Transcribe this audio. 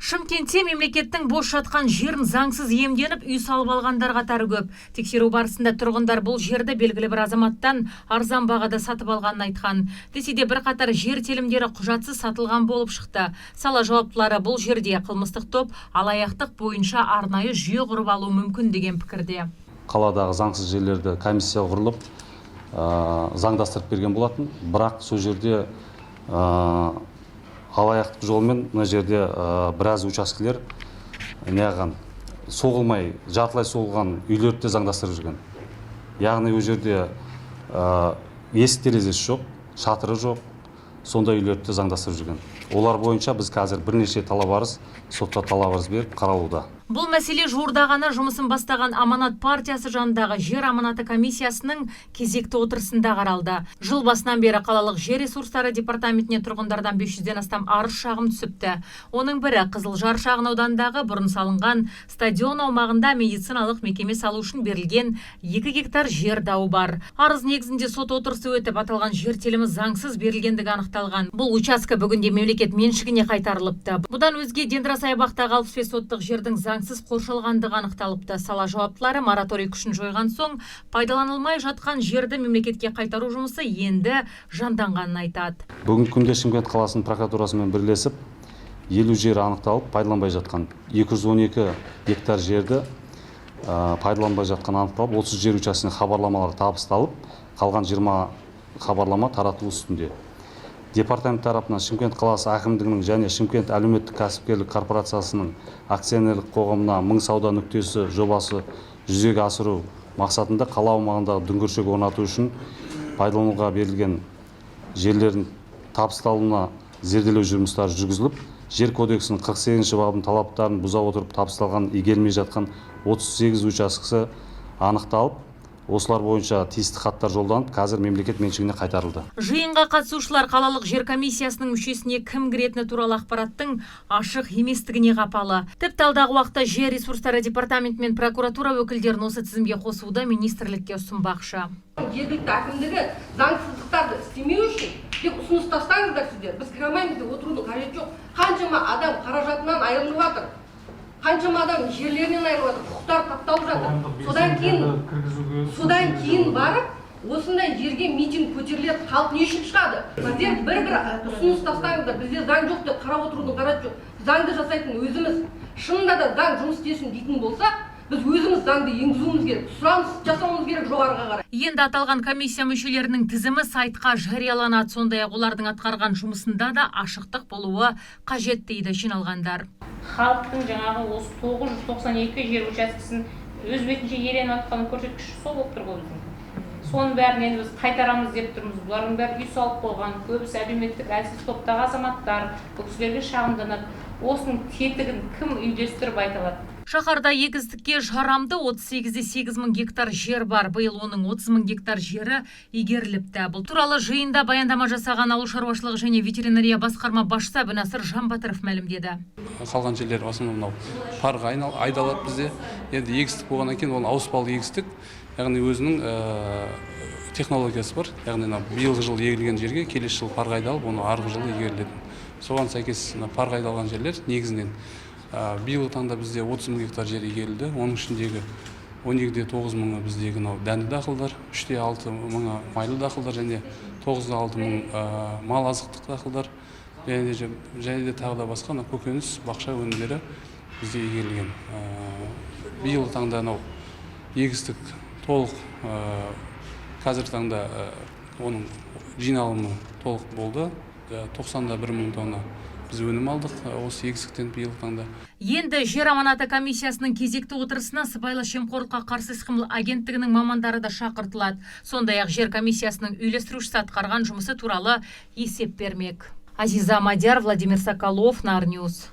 Шымкентте мемлекеттің бос жатқан жерін заңсыз иемденіп, үй салып алғандар қатары көп. Тексеру барысында тұрғындар бұл жерді белгілі бір азаматтан арзан бағада сатып алғанын айтқан. Десе де, бірқатар жер телімдері құжатсыз сатылған болып шықты. Сала жауаптылары бұл жерде қылмыстық топ алаяқтық бойынша арнайы жүйе құрып алуы мүмкін деген пікірде. Қаладағы заңсыз жерлерді комиссия құрылып, заңдастырып берген болатын. Бірақ сол жерде алаяқтық жолмен мына жерде біраз учаскелер неғған соғылмай, жартылай соғылған үйлерді де заңдастырып жүрген. Яғни ол жерде есік терезесі жоқ, шатыры жоқ, сондай үйлерді де заңдастырып жүрген. Олар бойынша біз қазір бірнеше талап арыз, сотқа талап арыз беріп, қаралуда. Бұл мәселе жуырда ғана жұмысын бастаған «Аманат» партиясы жанындағы жер аманаты комиссиясының кезекті отырысында қаралды. Жыл басынан бері қалалық жер ресурстары департаментіне тұрғындардан 500-ден астам арыз шағым түсіпті. Оның бірі Қызылжар шағын ауданындағы бұрын салынған стадион аумағында медициналық мекеме салу үшін берілген 2 гектар жер дауы бар. Арыз негізінде сот отырысы өтіп, аталған жер телімі заңсыз берілгендігі анықталған. Бұл учаске бүгінде мемлекет меншігіне қайтарылыпты. Бұдан өзге Дендросаябақтағы 65 соттық жердің заңсыз қоршалғандығы анықталыпты. Сала жауаптылары мораторий күшін жойған соң пайдаланылмай жатқан жерді мемлекетке қайтару жұмысы енді жанданғанын айтады. Бүгінгі күнде Шымкент қаласының прокуратурасымен бірлесіп, 50 жер анықталып, пайдаланбай жатқан 212 гектар жерді пайдаланбай жатқан анықталып, 30 жер учаскесіне хабарламалар табысталып, қалған 20 хабарлама таратылу үстінде. Департамент тарапынан Шымкент қаласы әкімдігінің және Шымкент әлеуметтік кәсіпкерлік корпорациясының акционерлік қоғамына «Мың сауда нүктесі» жобасы жүзеге асыру мақсатында қала аумағындағы дүңгіршек орнату үшін пайдалануға берілген жерлердің табысталуына зерделеу жұмыстары жүргізіліп, Жер кодексінің 48-бабының талаптарын бұза отырып табысталған игерілмей жатқан 38 учаскесі анықталып, осылар бойынша тиісті хаттар жолданып, қазір мемлекет меншігіне қайтарылды. Жиынға қатысушылар қалалық жер комиссиясының мүшесіне кім кіретіні туралы ақпараттың ашық еместігіне қапалы. Тіпті алдағы уақытта жер ресурстары департаменті мен прокуратура өкілдерін осы тізімге қосуды министрлікке ұсынбақшы. Жергілікті әкімдігі заңсыздықтарды істемеу үшін тек ұсыныс тастаңыздар сіздер. Біз кіре алмаймыз деп отырудың қажеті жоқ. Қаншама адам қаражатынан айырылып жатыр, қаншама адам жерлерінен айырылып жатыр, құқықтары тапталып жатыр. Содан кейін барып осындай жерге митинг көтеріледі. Халық не үшін шығады? Сіздер бір бір ұсыныс тастаңыздар. Бізде заң жоқ деп қарап отырудың қажеті жоқ. Заңды жасайтын өзіміз. Шынында да заң жұмыс істесін дейтін болса, біз өзіміз заңды енгізуіміз керек, сұраныс жасауымыз керек жоғарыға қарай. Енді аталған комиссия мүшелерінің тізімі сайтқа жарияланады. Сондай-ақ олардың атқарған жұмысында да ашықтық болуы қажет дейді жиналғандар. Халықтың жаңағы осы 992 жер учаскесін өз бетінше иеленіп жатқан көрсеткіші сол болып тұр ғой біздің. Соның бәрін енді біз қайтарамыз деп тұрмыз. Бұлардың бәрі үй салып қойған, көбісі әлеуметтік әлсіз топтағы азаматтар. Бұл кісілерге шағымданады. Осының тетігін кім үйлестіріп айта алады? Шаһарда егістікке жарамды 38,8 мың гектар жер бар. Биыл оның 30 мың гектар жері игеріліпті. Бұл туралы жиында баяндама жасаған ауыл шаруашылығы және ветеринария басқарма басшысы Әбінасыр Жамбатыров мәлімдеді. Қалған жерлер в основном мынау парға айдалады бізде. Енді егістік болғаннан кейін, ол ауыспалы егістік, яғни өзінің технологиясы бар. Яғни мына биылғы жылы егілген жерге келесі жылы парға айдалып, оны арғы жылы игерілетін. Соған сәйкес мына парға айдалған жерлер негізінен биылғы таңда бізде 30 мың гектар жер игерілді. Оның ішіндегі 12,9 мыңы біздегі мынау дәнді дақылдар, 3,6 мыңы майлы дақылдар және 9,6 мың мал азықтық дақылдар және де тағы да басқа мына көкөніс, бақша өнімдері бізде игерілген. Биылғы таңда мынау егістік толық, қазіргі таңда оның жиналымы толық болды. 91 мың тонна біз өнім алдық осы егістіктен биылғы таңда. Енді жер аманаты комиссиясының кезекті отырысына Сыбайлас жемқорлыққа қарсы іс-қимыл агенттігінің мамандары да шақыртылады. Сондай-ақ жер комиссиясының үйлестірушісі атқарған жұмысы туралы есеп бермек. Азиза Мадияр, Владимир Соколов, Нар Ньюс.